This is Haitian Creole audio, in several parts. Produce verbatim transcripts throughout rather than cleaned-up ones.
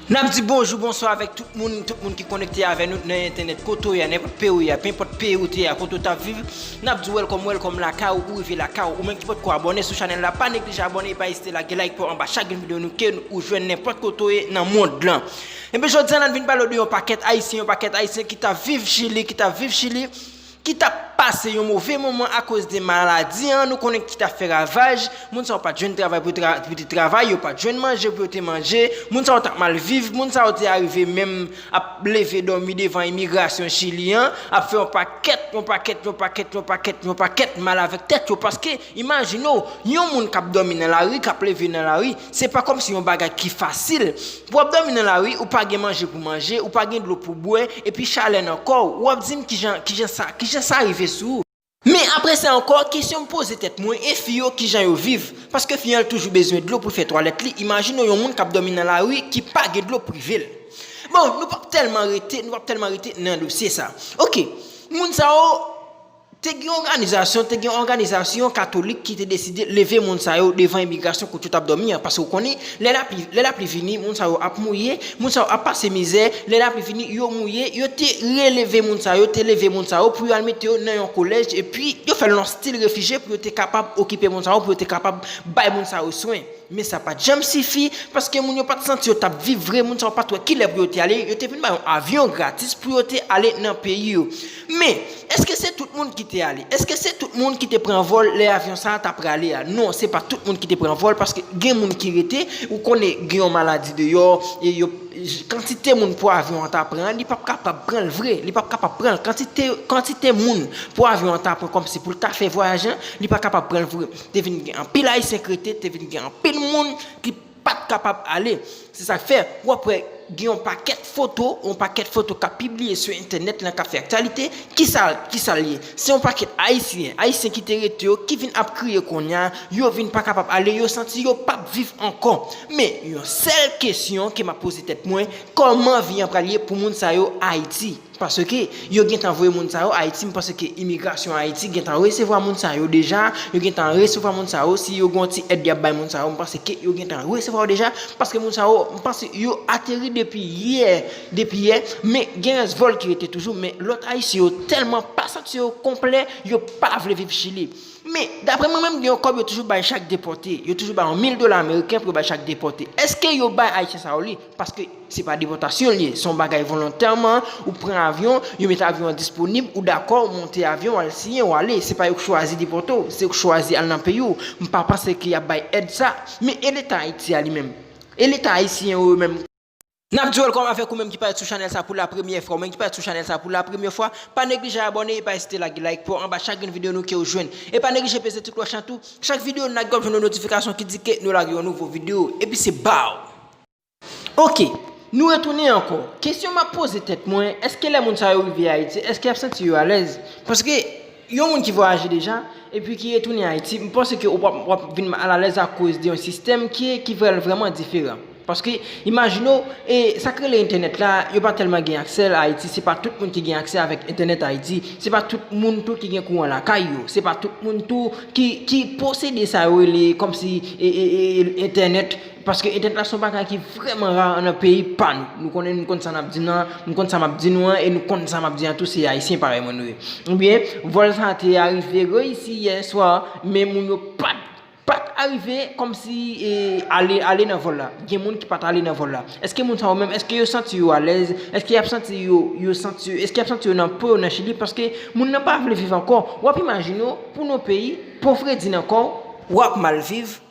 N ap di bonjou, bonswa avèk tout moun, tout moun ki konekte avè nou nan entènèt, kote w ye a, nenpòt peyi w ye a, pe enpòt peyi ou te ye a, kote w t ap viv, n ap di w welcome, welcome lakay ou, ou rive lakay ou, ou menm ki potko abòne sou chanèl la, pa neglije abòne, e pa ezite lage like pa w anba chak grenn videyo nou ke ou jwenn nenpòt kote w ye nan mond lan. Ebyen, jodi a, n ap vin pale w de yon pakèt Ayisyen, yon pakèt Ayisyen ki t ap viv Chili, ki t ap viv Chili, ki t ap pase yon move moman akoz de maladi an, nou konnen ki t ap fè ravaj. Moun sa yo pa t jwenn travay pou yo tra-, pou yo te travay, yo pa t jwenn manje pou yo te manje. Moun sa yo t ap mal viv, moun sa yo te arive menm ap leve dòmi devan imigrasyon Chili an, ap fè yon pakèt, yon pakèt, yon pakèt, yon pakèt, yon pakèt mal avèk tèt yo, paske imajine w, yon moun k ap dòmi nan lari, k ap leve nan lari, se pa kòmsi yon bagay ki fasil. Pou w ap dòmi nan lari, ou pa gen manje pou manje, ou pa gen dlo pou bwè, epi chalè nan kò w, w ap di m kijan, kijan sa, kijan sa rive sou ou. Men apre sa ankò, kesyon m poze tèt mwen, e fi yo, kijan yo viv? Paske fi an toujou bezwen dlo pou l fè twalèt li. Imajine w yon moun k ap dòmi nan lari ki pa gen dlo prive l. Bon, nou p ap tèlman rete, nou p ap tèlman rete nan dosye sa. Oke, moun sa yo, te gen òganizasyon, te gen òganizasyon katolik ki te deside leve moun sa yo devan imigrasyon kote yo t ap dòmi an, paske w konnen, lè lapli, lè lapli vini, moun sa yo ap mouye, moun sa yo ap pase mizè, lè lapli vini, yo mouye, yo te releve moun sa yo, te leve moun sa yo pou yo al mete yo nan yon kolèj, epi yo fè l yon stil refijye pou yo te kapab okipe moun sa yo, pou yo te kapab bay moun sa yo swen. Men sa pa t janm sifi, paske moun yo pa t santi yo t ap viv vre, moun sa yo pa t wè kilè pou yo te ale, yo te vin bay yon avyon gratis pou yo te ale nan peyi yo. Men, èske se tout moun ki te ale? Èske se tout moun ki te pran vòl lè avyon sa a t ap prale a? Non, se pa tout moun ki te pran vòl, paske gen moun ki rete, ou konnen gen yon maladi deyò, e yo, kantite moun pou avyon an ta pran, li p ap kapab pran l vre, li p ap kapab pran l. Kantite, kantite moun pou avyon an ta pran kòmsi pou l ta fè vwayaj lan, li pa kapab pran l vre. Te vin gen anpil Ayisyen k rete, te vin gen anpil moun ki pa t kapab ale. Se sa k fè, w ap wè gen yon pakèt foto, yon pakèt foto k ap pibliye sou entènèt lan, k ap fè aktyalite. Kisa, kisa l ye? Se yon pakèt Ayisyen, Ayisyen ki te rete yo, ki vin ap kriye kounye a, yo vin pa kapab ale, yo santi yo p ap viv ankò. Men, yon sèl kesyon ke m ap poze tèt mwen, kòman vi an pral ye pou moun sa yo Ayiti? Paske yo gentan voye moun sa yo Ayiti, m panse ke imigrasyon Ayiti gentan resevwa moun sa yo deja, yo gentan resevwa moun sa yo, si yo gen yon ti èd y ap bay moun sa yo, m panse ke yo gentan resevwa yo deja, paske moun sa yo, m panse yo ateri depi yè, depi yè, men gen rès vòl ki rete toujou, men lòt Ayisyen yo tèlman pa santi yo konplè, yo pa vle viv Chili. Men, daprè mwen menm, gen yon kòb yo toujou bay chak depòte. Yo toujou bay yon mil dola ameriken pou yo bay chak depòte. Èske yo bay Ayisyen sa yo li? Paske se pa depòtasyon li ye. Se yon bagay volontèman, ou pran avyon, yo mete avyon an disponib, ou dakò, ou monte avyon, w al siyen, w ale. Se pa yo k chwazi depòte w, se yo k chwazi al nan peyi w. M pa panse ke y ap bay èd sa. Men e Leta Ayiti a li menm? E Leta ayisyen yo menm? N ap di w welcome avèk ou menm ki parèt sou chanèl sa pou la premyè fwa. Ou menm ki parèt sou chanèl sa pou la premyè fwa, pa neglije abòne e pa ezite lage like pa w anba chak grenn videyo nou ke w jwenn. E pa neglije peze ti klòch lan tou. Chak videyo n lage w ap jwenn yon notifikasyon ki di ke nou lage yon nouvo videyo. Epi se baw! Oke, nou retounen ankò. Kesyon m ap poze tèt mwen, èske lè moun sa yo rive Ayiti, èske y ap santi yo alèz? Paske yon moun ki vwayaje deja, epi ki retounen Ayiti, m panse ke w ap, w ap vin malalèz akoz de yon sistèm ki, ki vrè-, vrèman diferan. Paske, imajine w, e, sa k rele entènèt la, yo pa tèlman gen aksè l Ayiti, se pa tout moun ki gen aksè avèk entènèt Ayiti, se pa tout moun tou ki gen kouran lakay yo, se pa tout moun tou ki, ki posede sa yo rele kòmsi, e, e, e, entènèt, paske entènèt la se yon bagay ki vrèman ra nan peyi pa nou. Nou konnen, nou konn sa n ap di nou an, nou konn sa m ap di nou an, e nou konn sa m ap di an tou, se Ayisyen parèy mwen nou ye. Oubyen, vòl sa a te arive reyisi yè swa, men moun yo pa t pa t arive kòmsi, e, ale, ale nan vòl la. Gen moun ki pa t ale nan vòl la. Èske moun sa yo menm, èske yo santi yo alèz? Èske y ap santi yo, yo santi, èske y ap santi yo nan po yo nan Chili? Paske moun nan pa vle viv ankò. W ap imajine w, pou yon peyi, pou w fredi nan kò w, w ap mal viv.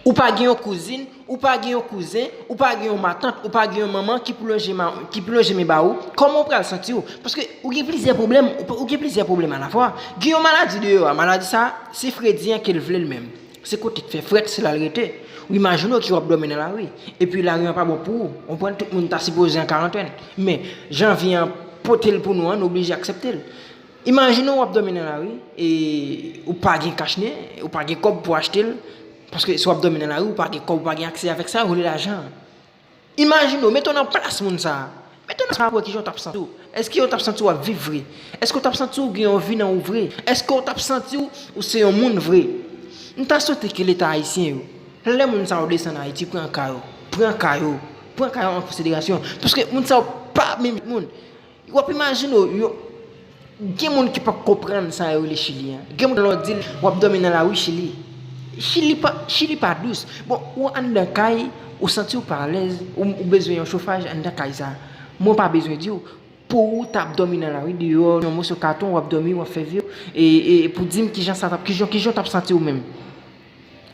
Ou pa gen yon kouzin, ou pa gen yon kouzen, ou pa gen yon matant, ou pa gen yon manman ki pou lonje ma-, ki pou lonje men ba ou. Kòman w pral santi w? Paske ou gen plizyè pwoblèm, ou, ou gen plizyè pwoblèm alafwa. Gen yon maladi deyò a, maladi sa a, se fredi an ke l vle l menm. Se kote k fè frèt, se la l rete. Ou imajine w ke w ap dòmi nan lari. Epi lari an pa bon pou ou. Ou konprann, tout moun ta sipoze an karantèn. Men, jan vi an pote l pou nou an, nou oblije aksepte l. Imajine w ap dòmi nan lari, e ou pa gen kach nen, ou pa gen kòb pou achte l, paske si w ap dòmi nan lari, ou pa gen kòb, ou pa gen aksè avèk sa yo rele lajan. Imajine w, mete w nan plas moun sa a. Mete w nan plas moun sa a pou wè kijan w t ap santi w. Èske w t ap santi w ap viv vre? Èske w t ap santi w gen yon vi nan ou vre? Èske w t ap santi w, ou se yon moun vre? M ta swete ke Leta ayisyen yo, lè moun sa yo desann Ayiti, pran ka yo. Pran ka yo. Pran ka yo an konsiderasyon. Paske moun sa yo pa menm moun. W ap imajine w, yo, gen moun ki p ap konprann sa yo rele Chili an. Gen moun lè w di l, w ap dòmi nan lari Chili. Chili pa, Chili pa dous. Bon, ou anndan kay, ou santi w pa alèz, ou, ou bezwen yon chofaj anndan kay sa. Mwen pa bezwen di w, pou ou t ap dòmi nan lari, deyò, yon moso katon, w ap dòmi, w ap fè vi w, e, e pou di m kijan sa t ap, kijan, kijan w t ap santi w menm.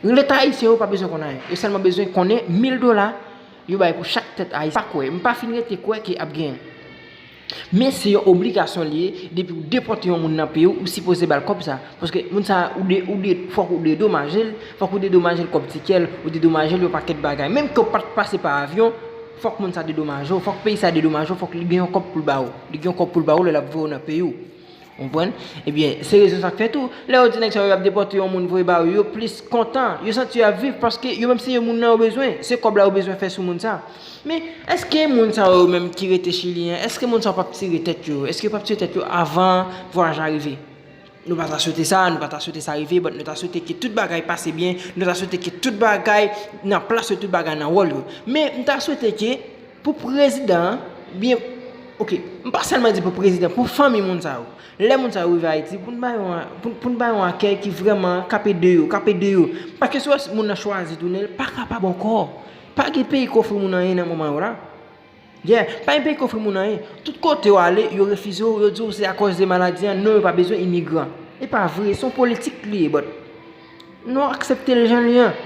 Leta ayisyen yo pa bezwen konn anyen. Yo sèlman bezwen konnen mil dola yo bay pou chak tèt ayisyen. Pa kwè, m pa fin rete kwè ke ap genyen. Men se yon obligasyon li ye, depi w depòte yon moun nan peyi w, ou sipoze ba l kòb sa. Paske moun sa, ou de, ou de, fòk ou dedomaje l, fòk ou dedomaje l kòb tikè l, ou dedomaje l yon pakèt bagay. Menm ke w pa t pase pa avyon, fòk moun sa dedomaje w, fòk peyi sa dedomaje w, fòk li gen yon kòb pou l ba w. Li gen yon kòb pou l ba w lè l ap voye w nan peyi w. Ou konprann? Ebyen, se rezon sa k fè tou, lè yo di nèg sa yo ap depòte yon moun voye ba yo, yo plis kontan, yo santi yo ap viv, paske yo menm se yo moun nan yo bezwen, se kòb la yo bezwen fè sou moun sa. Men, èske moun sa yo menm ki rete Chili an, èske moun sa yo p ap tire tèt yo? Èske yo p ap tire tèt yo avan vwayaj la rive? Nou pa ta swete sa, nou pa ta swete sa rive, but nou ta swete ke tout bagay pase byen, nou ta swete ke tout bagay nan plas yo, tout bagay nan wòl yo. Men, m ta swete ke pou prezidan an, byen, oke, m pa sèlman di pou prezidan, pou fanmi moun sa yo. Lè moun sa yo rive Ayiti, pou n ba yo, pou, pou n ba yo akèy ki vrèman k ap ede yo, k ap ede yo. Paske si w wè moun nan chwazi tounen, l pa kapab ankò. Pa gen peyi k ofri moun anyen nan moman yo la. Yeah, pa gen peyi k ofri moun anyen. Tout kote w ale, yo refize w, yo di w se akòz de maladi an, non, yo pa bezwen imigran. E pa vre, se yon politik li ye, but nou aksepte l jan l ye an.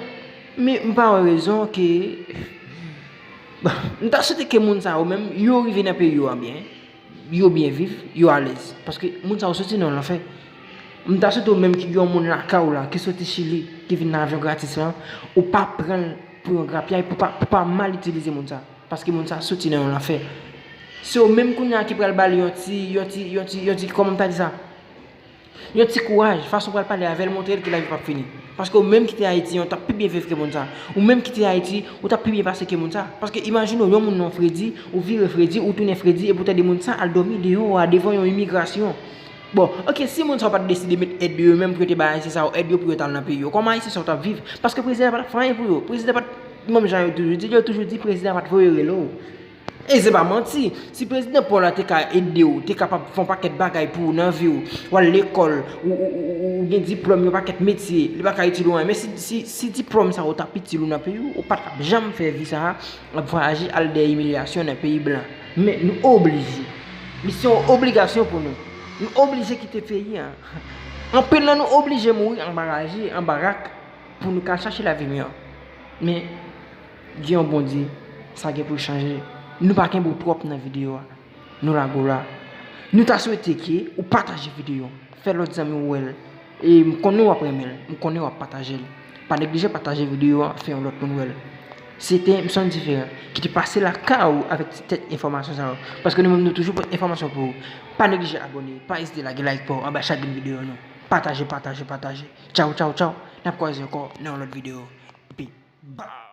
Men m pa wè rezon ke, bon, m ta swete ke moun sa yo menm, yo rive nan peyi yo an byen, yo byen viv, yo alèz. Paske moun sa yo soti nan lanfè. M ta swete w menm ki gen yon moun lakay w la, ki soti Chili, ki vin nan avyon gratis lan, ou pa pran l pou yon grapyay, pou pa, pou pa mal itilize moun sa. Paske moun sa soti nan yon lanfè. Se ou menm kounye a ki pral ba l yon ti, yon ti, yon ti, yon ti, kòman m ta di sa? Yon ti kouraj, fason w pral pale avè l, montre l ke lavi p ap fini. Paske ou menm ki te Ayiti an, w t ap pi byen viv ke moun sa. Ou menm ki te Ayiti, ou t ap pi byen pase ke moun sa. Paske imajine w, yon moun nan fredi, ou vire fredi, ou tounen fredi, epi w tande moun sa al dòmi deyò a, devan yon imigrasyon. Bon, oke, si moun sa yo pa t deside met èd yo menm pou yo te bay Ayisyen sa yo èd yo pou yo t al nan peyi yo, kòman Ayisyen sa yo t ap viv? Paske prezidan pa t ap fè anyen pou yo. Prezidan pa t, menm jan yo toujou di, yo toujou di prezidan pa t voye rele w. E se pa manti. Si prezidan pa w la te ka ede w, te kapab fè yon pakèt bagay pou ou nan vi w, w al lekòl, ou, ou, ou, ou, ou gen diplòm, yon pakèt metye, li pa ka itil ou anyen. Men si, si, si diplòm sa yo t ap itil ou nan peyi w, ou pa t ap janm fè vi sa a, ap vwayaje al dèyè imilyasyon nan peyi blan. Men nou oblije. Li se yon obligasyon pou nou. Nou oblije kite peyi a. Anpil nan nou oblije mouri anba raje, anba rak, pou nou ka chache lavi miyò. Men, gen yon Bondye, sa gen pou l chanje. Nou pa kenbe w twòp nan videyo a. Nou lage w la. Nou ta swete ke ou pataje videyo an. Fè lòt zanmi w wè l. E m konnen w ap renmen l. M konnen w ap pataje l. Pa neglije pataje videyo an, fè yon lòt moun wè l. Se te Emson Diferan ki te pase lakay ou avèk ti tèt enfòmasyon sa yo. Paske nou menm nou toujou pote enfòmasyon pou ou. Pa neglije abòne, pa ezite lage like pa w anba chak grenn videyo nou. Pataje, pataje, pataje. Tchaw, tchaw, tchaw. N ap kwaze ankò nan yon lòt videyo. Epi, bye!